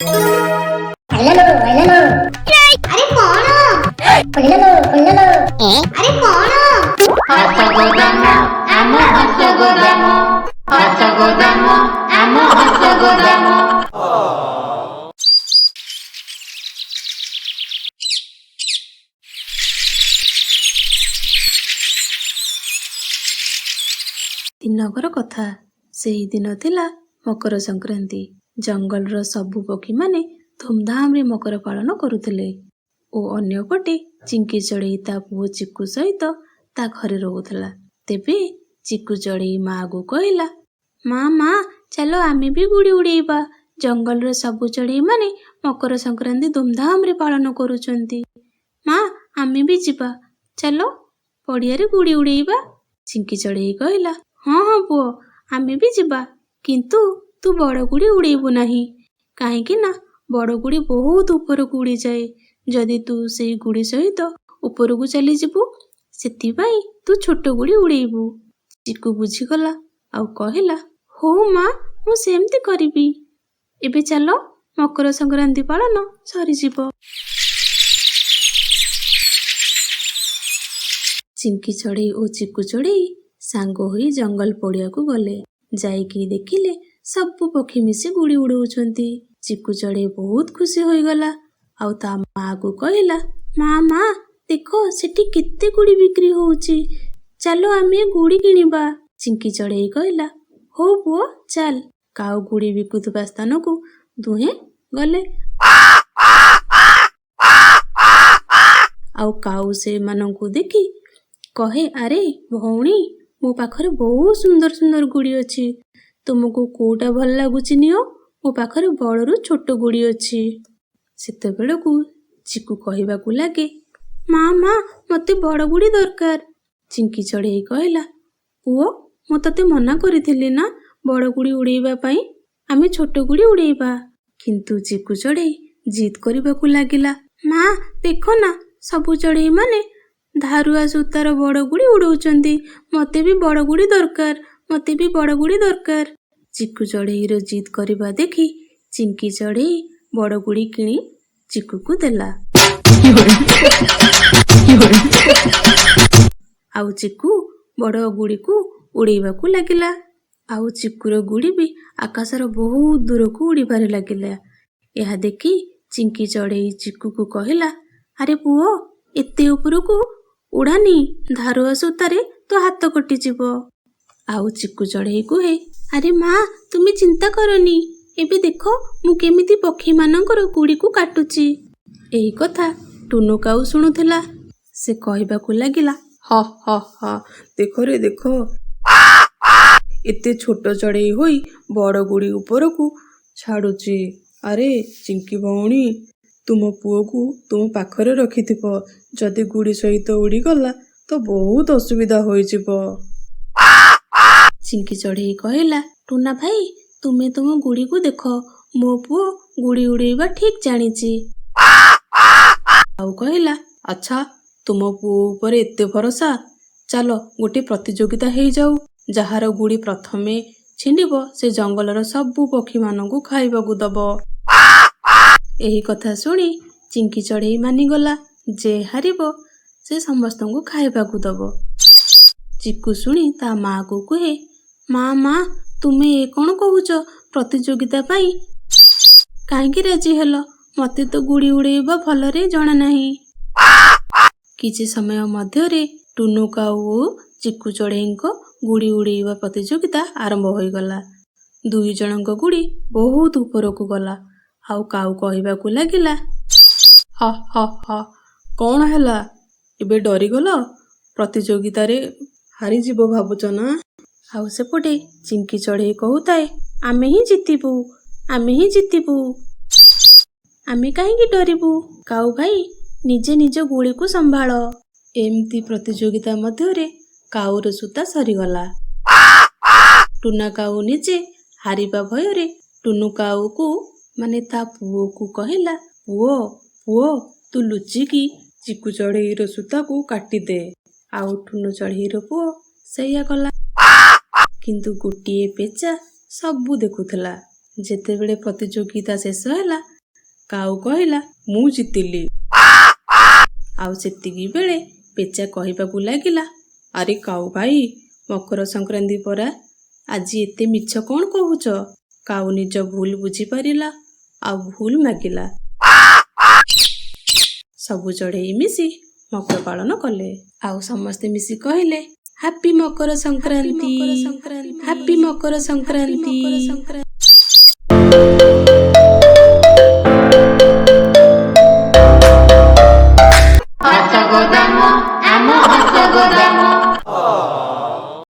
ଆରେ କଣ? ଆରେ କଣ? ହସ ଗୋଦାମ, ଆମ ହସ ଗୋଦାମ। ହସ ଗୋଦାମ, ଆମ ହସ ଗୋଦାମ। ଦିନକର କଥା, ସେହିଦିନ ଥିଲା ମକର ସଂକ୍ରାନ୍ତି। ଜଙ୍ଗଲର ସବୁ ପକ୍ଷୀମାନେ ଧୁମଧାମରେ ମକର ପାଳନ କରୁଥିଲେ ଓ ଅନ୍ୟପଟେ ଚିଙ୍କି ଚଢ଼େଇ ତା ପୁଅ ଚିକୁ ସହିତ ତା ଘରେ ରହୁଥିଲା। ତେବେ ଚିକୁ ଚଢ଼େଇ ମାଆକୁ କହିଲା, ମା ମା, ଚାଲ ଆମେ ବି ଗୁଡ଼ି ଉଡ଼େଇବା। ଜଙ୍ଗଲର ସବୁ ଚଢ଼େଇମାନେ ମକର ସଂକ୍ରାନ୍ତି ଧୁମଧାମରେ ପାଳନ କରୁଛନ୍ତି। ମା, ଆମେ ବି ଯିବା, ଚାଲ ପଡ଼ିଆରେ ଗୁଡ଼ି ଉଡ଼େଇବା। ଚିଙ୍କି ଚଢ଼େଇ କହିଲା, ହଁ ହଁ ପୁଅ, ଆମେ ବି ଯିବା, କିନ୍ତୁ ତୁ ବଡ଼ ଗୁଡ଼ି ଉଡ଼େଇବୁ ନାହିଁ, କାହିଁକି ନା ବଡ଼ ଗୁଡ଼ି ବହୁତ ଉପରକୁ ଉଡ଼ିଯାଏ। ଯଦି ତୁ ସେଇ ଗୁଡ଼ି ସହିତ ଉପରକୁ ଚାଲିଯିବୁ, ସେଥିପାଇଁ ତୁ ଛୋଟ ଗୁଡ଼ି ଉଡ଼େଇବୁ। ଚିକୁ ବୁଝିଗଲା ଆଉ କହିଲା, ହଉ ମା, ମୁଁ ସେମିତି କରିବି। ଏବେ ଚାଲ, ମକର ସଂକ୍ରାନ୍ତି ପାଳନ ସରିଯିବ। ଚିଙ୍କି ଚଢ଼େଇ ଓ ଚିକୁ ଚଢ଼େଇ ସାଙ୍ଗ ହୋଇ ଜଙ୍ଗଲ ପଡ଼ିଆକୁ ଗଲେ। ଯାଇକି ଦେଖିଲେ ସବୁ ପକ୍ଷୀ ମିଶି ଗୁଡ଼ି ଉଡ଼ଉଛନ୍ତି। ଚିକୁ ଚଢ଼େଇ ବହୁତ ଖୁସି ହୋଇଗଲା ଆଉ ତା ମାଆକୁ କହିଲା, ମା ମା, ଦେଖ ସେଠି କେତେ ଗୁଡ଼ି ବିକ୍ରି ହଉଛି, ଚାଲ ଆମେ ଗୁଡ଼ି କିଣିବା। ଚିଙ୍କି ଚଢ଼େଇ କହିଲା, ହଉ ପୁଅ, ଚାଲ। କାଉ ଗୁଡ଼ି ବିକୁଥିବା ସ୍ଥାନକୁ ଦୁହେଁ ଗଲେ ଆଉ କାଉ ସେମାନଙ୍କୁ ଦେଖି କହେ, ଆରେ ଭଉଣୀ, ମୋ ପାଖରେ ବହୁତ ସୁନ୍ଦର ସୁନ୍ଦର ଗୁଡ଼ି ଅଛି, ତୁମକୁ କୋଉଟା ଭଲ ଲାଗୁଛି ନିଅ, ମୋ ପାଖରେ ବଡ଼ରୁ ଛୋଟ ଗୁଡ଼ି ଅଛି। ସେତେବେଳକୁ ଚିକୁ କହିବାକୁ ଲାଗେ, ମା ମା, ମୋତେ ବଡ଼ ଗୁଡ଼ି ଦରକାର। ଚିଙ୍କି ଚଢ଼େଇ କହିଲା, ପୁଅ, ମୁଁ ତତେ ମନା କରିଥିଲି ନା ବଡ଼ ଗୁଡ଼ି ଉଡ଼େଇବା ପାଇଁ, ଆମେ ଛୋଟ ଗୁଡ଼ି ଉଡ଼େଇବା। କିନ୍ତୁ ଚିକୁ ଚଢ଼େଇ ଜିଦ୍ କରିବାକୁ ଲାଗିଲା, ମା ଦେଖ ନା, ସବୁ ଚଢ଼େଇମାନେ ଧାରୁଆ ସୂତାର ବଡ଼ ଗୁଡ଼ି ଉଡ଼ଉଛନ୍ତି, ମୋତେ ବି ବଡ଼ ଗୁଡ଼ି ଦରକାର, ମୋତେ ବି ବଡ଼ ଗୁଡ଼ି ଦରକାର। ଚିକୁ ଚଢ଼େଇର ଜିଦ୍ କରିବା ଦେଖି ଚିଙ୍କି ଚଢ଼େଇ ବଡ଼ ଗୁଡ଼ି କିଣି ଚିକୁକୁ ଦେଲା ଆଉ ଚିକୁ ବଡ଼ ଗୁଡ଼ିକୁ ଉଡ଼େଇବାକୁ ଲାଗିଲା। ଆଉ ଚିକୁର ଗୁଡ଼ି ବି ଆକାଶର ବହୁତ ଦୂରକୁ ଉଡ଼ିବାରେ ଲାଗିଲା। ଏହା ଦେଖି ଚିଙ୍କି ଚଢ଼େଇ ଚିକୁକୁ କହିଲା, ଆରେ ପୁଅ, ଏତେ ଉପରକୁ ଉଡ଼ାନି, ଧାରୁଆ ସୂତାରେ ତୋ ହାତ କଟିଯିବ। ଆଉ ଚିକୁ ଚଢ଼େଇ କୁହେ, ଆରେ ମା, ତୁମେ ଚିନ୍ତା କରନି, ଏବେ ଦେଖ ମୁଁ କେମିତି ପକ୍ଷୀମାନଙ୍କର ଗୁଡ଼ିକୁ କାଟୁଛି। ଏହି କଥା ଟୁନୁ କାଉ ଶୁଣୁଥିଲା। ସେ କହିବାକୁ ଲାଗିଲା, ହ ହ ହ, ଦେଖରେ ଦେଖ, ଏତେ ଛୋଟ ଚଢ଼େଇ ହୋଇ ବଡ଼ ଗୁଡ଼ି ଉପରକୁ ଛାଡ଼ୁଛି। ଆରେ ଚିଙ୍କି ଭଉଣୀ, ତୁମ ପୁଅକୁ ତୁମ ପାଖରେ ରଖିଥିବ, ଯଦି ଗୁଡ଼ି ସହିତ ଉଡ଼ିଗଲା ତ ବହୁତ ଅସୁବିଧା ହୋଇଯିବ। ଚିଙ୍କି ଚଢ଼େଇ କହିଲା, ଟୁନା ଭାଇ, ତୁମେ ତୁମ ଗୁଡ଼ିକୁ ଦେଖ, ମୋ ପୁଅ ଗୁଡ଼ି ଉଡ଼େଇବା ଠିକ୍ ଜାଣିଛି। ଆଉ କହିଲା, ଆଚ୍ଛା, ତୁମ ପୁଅ ଉପରେ ଏତେ ଭରସା, ଚାଲ ଗୋଟେ ପ୍ରତିଯୋଗିତା ହେଇଯାଉ। ଯାହାର ଗୁଡ଼ି ପ୍ରଥମେ ଛିଣ୍ଡିବ ସେ ଜଙ୍ଗଲର ସବୁ ପକ୍ଷୀମାନଙ୍କୁ ଖାଇବାକୁ ଦବ। ଏହି କଥା ଶୁଣି ଚିଙ୍କି ଚଢ଼େଇ ମାନିଗଲା, ଯେ ହାରିବ ସେ ସମସ୍ତଙ୍କୁ ଖାଇବାକୁ ଦବ। ଚିକୁ ଶୁଣି ତା ମାଆକୁ କୁହେ, ମା ମା, ତୁମେ ଏ କ'ଣ କହୁଛ? ପ୍ରତିଯୋଗିତା ପାଇଁ କାହିଁକି ରାଜି ହେଲ? ମୋତେ ତ ଗୁଡ଼ି ଉଡ଼େଇବା ଭଲରେ ଜଣା ନାହିଁ। କିଛି ସମୟ ମଧ୍ୟରେ ଟୁନୁ କାଉ ଓ ଚିକୁ ଚଢ଼େଇଙ୍କ ଗୁଡ଼ି ଉଡ଼େଇବା ପ୍ରତିଯୋଗିତା ଆରମ୍ଭ ହୋଇଗଲା। ଦୁଇ ଜଣଙ୍କ ଗୁଡ଼ି ବହୁତ ଉପରକୁ ଗଲା ଆଉ କାଉ କହିବାକୁ ଲାଗିଲା, ହା ହା ହା, କ'ଣ ହେଲା, ଏବେ ଡରିଗଲ? ପ୍ରତିଯୋଗିତାରେ ହାରିଯିବ ଭାବୁଛ ନା? ଆଉ ସେପଟେ ଚିଙ୍କି ଚଢ଼େଇ କହୁଥାଏ, ଆମେ ହିଁ ଜିତିବୁ, ଆମେ ହିଁ ଜିତିବୁ, ଆମେ କାହିଁକି ଡରିବୁ? କାଉ ଭାଇ, ନିଜେ ନିଜ ଗୁଳିକୁ ସମ୍ଭାଳ। ଏମିତି ପ୍ରତିଯୋଗିତା ମଧ୍ୟରେ କାଉର ସୂତା ସରିଗଲା। ଟୁନା କାଉ ନିଜେ ହାରିବା ଭୟରେ ଟୁନୁ କାଉକୁ ମାନେ ତା ପୁଅକୁ କହିଲା, ପୁଅ ପୁଅ, ତୁ ଲୁଚିକି ଚିକୁ ଚଢ଼େଇର ସୂତାକୁ କାଟିଦେ। ଆଉ ଟୁନୁ ଚଢ଼େଇର ପୁଅ ସେଇଆ କଲା। କିନ୍ତୁ ଗୋଟିଏ ପେଚା ସବୁ ଦେଖୁଥିଲା। ଯେତେବେଳେ ପ୍ରତିଯୋଗିତା ଶେଷ ହେଲା, କାଉ କହିଲା, ମୁଁ ଜିତିଲି। ଆଉ ସେତିକି ବେଳେ ପେଚା କହିବାକୁ ଲାଗିଲା, ଆରେ କାଉ ଭାଇ, ମକର ସଂକ୍ରାନ୍ତି ପରା ଆଜି, ଏତେ ମିଛ କ'ଣ କହୁଛ? କାଉ ନିଜ ଭୁଲ ବୁଝିପାରିଲା ଆଉ ଭୁଲ ମାଗିଲା। ସବୁ ଚଢ଼େଇ ମିଶି ମକର ପାଳନ କଲେ ଆଉ ସମସ୍ତେ ମିଶି କହିଲେ, happy Makar Sankranti, happy Makar Sankranti.